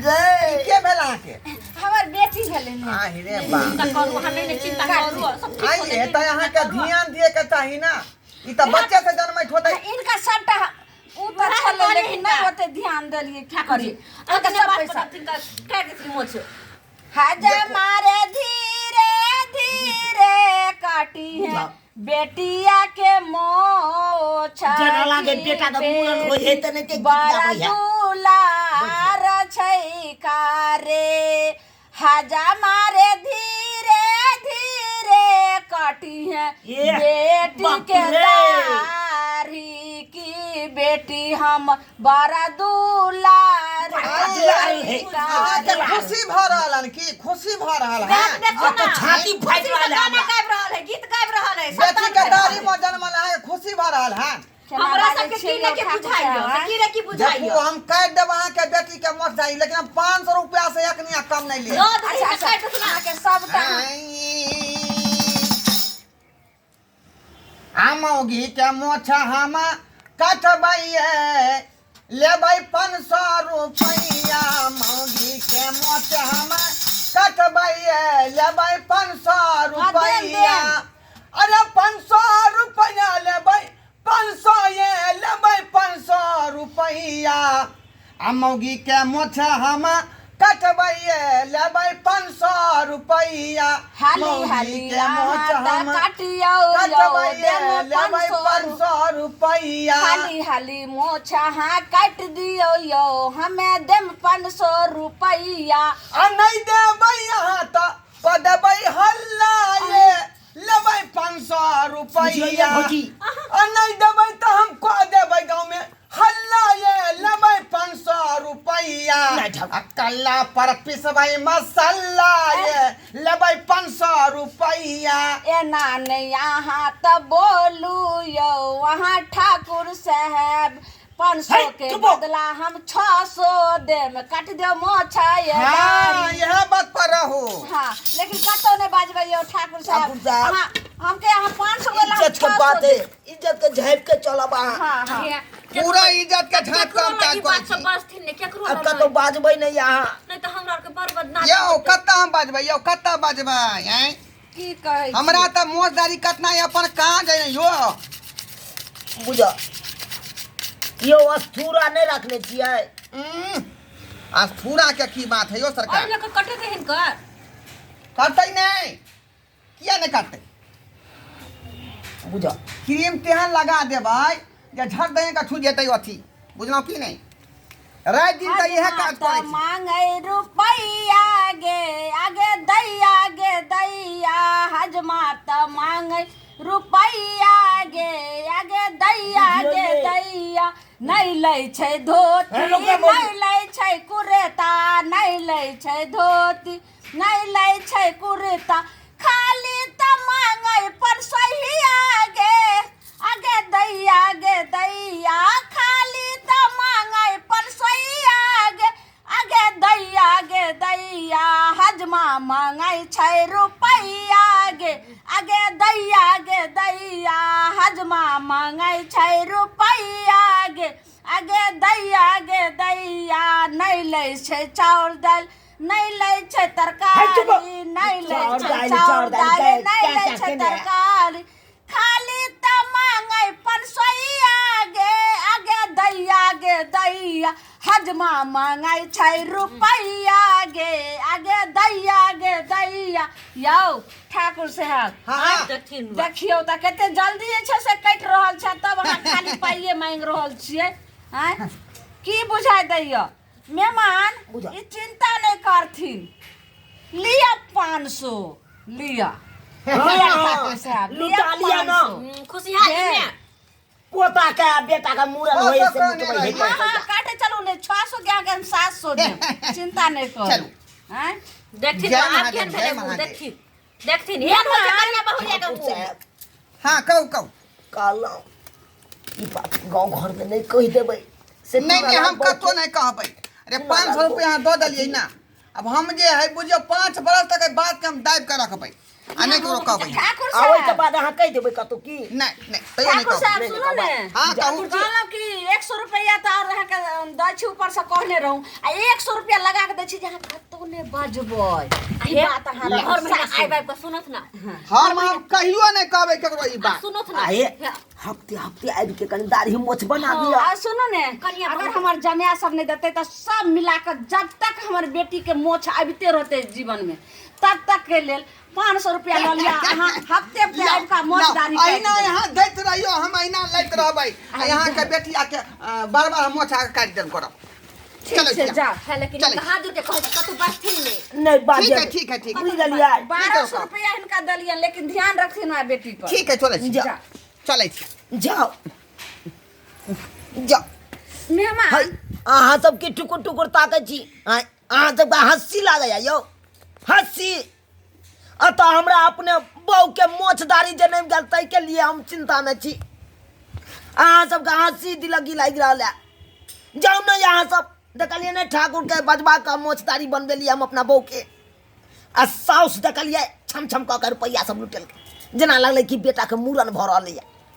गए के भेल अहाँके? हमर बेटी भेलै ने। आहि रे बा। चिंता करू अहाँ, नहीं नहीं, चिंता करू, सब ठीक हो आइ जेतै। तऽ अहाँके ध्यान दिए के चाही ना। ई तऽ बच्चे से जनमैत होतै। इनका सबटा उ तऽ वएह छलै कहलियै लेकिन हिनका। नहि ओते ध्यान देलियै, की ठाकुर जी करी, अहाँके अपने सब बात पैसा पर तिनका काटि देथिन मोछ। हज मारे धीरे धीरे काटी है बेटिया के मोछ। जेना लागे बेटा के मूड़न होइ है तऽ नहि ते गीत बड़ा गाबै है। दुलार छै कारे, हजा मारे धीरे धीरे काटी है ये, बेटी बाप के रे। दाढ़ी की बेटी हम बड़ा दुलार बड़ा दुलार है। अहाँके खुशी भऽ रहल हन की? खुशी भऽ रहल हन? देखो अब तो ना, छाती फाटि खुशी से रहल है गाना हमरा। गाबि रहल है, गीत गाबि रहल है, बेटी संतान के भऽ रहल दाढ़ी है। में जनमल अहाँके खुशी भऽ रहल हन? केना हमरा बाजै सबके छियै की ने यौ की ठाकुर बुझाइयो, साहब, से की ने की देखू, बुझाइयो। हम काटि देब अहाँके बेटी के मोट दाढ़ी, लेकिन हम 500 रुपया से एक निया कम नहीं लेब। दऽ देथिन अच्छा तऽ अच्छा काटि देथुन। अहाँके सबटा मौगी के मोछ हम कटबैये, लेबै 500 रुपैआ। मौगी के मोछ हम कटबैये, लेबै 500 रुपैआ। अरे 500 रुपैआ लेबै, 500 ये लेबै, 500 रुपैआ। आ मौगी के मोछ हम कटबैये, लेबै 500 रुपैआ। हाली मौगी हाली के मोछ अहाँ तऽ हम काटियौ यौ कटबैये, देम लेबै 500। 500 रुपैआ। हाली हाली मोछ अहाँ काटि दियौ यौ, हमे देम 500 रुपैआ। आ नहि देबै अहाँ तऽ कऽ देबै हल्ला ये, लेबै 500 बुझियौ रुपैआ। भौजी। आ नहि देबै तऽ हम कऽ देबै गाँवमे हल्ला ये, लेबै 500 रुपैआ। नहि ठाकुर। आ कल्ला पर पिसबै मसाला ये, लेबै 500 रुपैआ। एना नहि अहाँ तऽ बोलू यौ अहाँ ठाकुर साहेब, 500 हे, के चुप हो। बदला हम 600 देम, काटि दियौ मोछ ये हाँ दाढ़ी। इएह बात पर रहू। हाँ, लेकिन कतौ नहि बाजबै यौ ठाकुर साहब। ठाकुर साहब। अहाँ हमके अहाँ 500 बोला, हम इज्जत के 600 बात है, देब। इज्जत के झाँपि के चलब अहाँ। हाँ हाँ पूरा इज्जत के झाँप केकरो कम लग काज ई करै बात सब छी। बजथिन ने केकरो आब लग कतौ नहि। बाजबै नहि अहाँ। नहि तऽ हमरा आरके बड़ बदनामी यौ होतै। कत्ता हम बाजबै यौ, कत्ता बाजबै? आँय, की कहै हमरा छियै? तऽ मोछ दाढ़ी कटनाइ अपन काज है यौ। बुझ यौ, अस्थूरा नहि रखने छियै? अस्थूरा के की बात है यौ सरकार? एहि लऽ कऽ कटेतै हिनकर। कटतै नहि, किया नहि कटतै? बुझ क्रीम तेहन लगा देबै जे झट दही के छूट जेतै अथी, बुझलहुँ की नहि? राति दिन तऽ इएह काज करै छी। मांगै रुपैया गे आगे दैया गे दैया, हजमा तऽ मांगै रुपैया गे आगे दैया गे दैया, नहि लै छै धोती, नहि लै छै कुर्ता, नहि लै छै धोती, नहि लै छै कुर्ता, खाली तऽ मांगै पर सहिया गे आगे दैया गे दैया, खाली तऽ मांगै पर सहिया गे आगे दैया गे दैया, हजमा मांगै छै रुपैया गे आगे दैया गे दैया, हजमा मांगै छै रुपैया गे आगे दैया गे दैया, नहि लै छै चाउर दालि, नहि लै छै तरकारी, नहि लै चाउर छै दालि, चाउर चाउर दालि, दालि, नहि लै क्या छै केने है? तरकारी, खाली तऽ मांगै पनसैया गे आगे दैया गे दैया, हजमा मांगै छै रुपैया गे आगे दैया गे दैया। यौ ठाकुर साहब। हाँ हाँ। देखथिन। देखियौ तऽ कते जल्दी जे छै से कटि रहल छै, तब अहाँ खाली पाइए मांगि रहल छियै। आँय, की बुझाइ दैया मेहमान? बुझा। ई चिंता नहि करथिन, लिअ 500 लिअ। हाँ, साहब, लिअ लुटा लिअ ना। 500। खुशहाली जे। में पोता के आ बेटा के मूड़न ओ होय सब से कहने लुटबै है। रही। हाँ हाँ, काटे चलू ने, 600 के आगे हम 700 देब, चिंता नहि करू। चलू। आँय। देखथिन जय तऽ आब महादेव, केहन जय भेलै मुँह, महादेव। देखथिन देखथिन, एहन होइ छै कनिया बहुरिया के ठाकुर मुँह। साहब। हाँ, कहू कहू। कहलहुँ ई बात गाँव घरमे नहि कहि देबै से। नहीं नहीं, हम बहुत- कतौ नहीं कहबै। अरे 500 रुपया अहाँ दऽ देलियै ना, अब हम जे है बुझियौ 5 बरस तक एहि बात के हम दाबि के रखबै। आ नहि ककरो कहबै ठाकुर आ ओहिके साहब बाद अहाँ कहि देबै कतौ की नहि नहि तैयो नहि ठाकुर कहबै साहब सुनू ने हाँ, कहू। कहलहुँ कि 100 रुपैआ तऽ आओर अहाँके दै छी ऊपरसँ कहने रहूँ आ 100 रुपैआ लगा कऽ दै छी जे अहाँ कतहु नहि बजबै ई बात अहाँ हर रखू। महीना आबि आबि कऽ सुनत ना हम आब कहियो नहि कहबै ककरो ई बात सुनत ना आ हे हफ्ते हफ्ते आबि के कनि दाढ़ी मोछ बना दिअ आ सुनू ने कनिया अगर बहुत- हमर जमाया सब नहि देतै तऽ सब मिला कऽ जब तक हमर बेटी के मोछ आबिते रहतै जीवन में तब तक के लेल 500 रुपया लऽ लिअ अहाँ हफ्ते हफ्ते आबि कऽ मोछ दाढ़ी काटि अहिना देबै। यहाँ दैत रहियो हम अहिना लैत रहबै आ यहाँ के बेटिया के बार बार हम मोछ आके काटि देल करब ठीक चलै छै छी। जाउ है लेकिन चलै। कहाँ दूर के कहै छी कतौ बजथिन नहि नहि बाजब ठीक है ठीक है ठीक है बुझि गेलियै 1200 रुपया हिनका देलियनि लेकिन ध्यान रखथिन आ बेटी पर ठीक है चलै छी जा। चलै छी जाओ जाओ मेहमान है अहाँ सबके टुकुर टुकुर ताकै छी आँय, अहाँ सबके हँसी लागैया यौ हँसी अतः हमरा अपने बहूके मोछ दाढ़ी जनमि गेल ताहिके लिए हम चिन्तामे छी अहाँ सबके हँसी दिलगी लागि रहल है जाउ ने अहाँ सब देखलियै ने ठाकुरके बजबा कऽ मोछ दाढ़ी बनबेलियै हम अपना बहूके आ साउस देखलियै छम छम कऽ के रुपैआ सब लुटेलकै जेना लगलै कि बेटाके मूड़न भऽ रहलैए।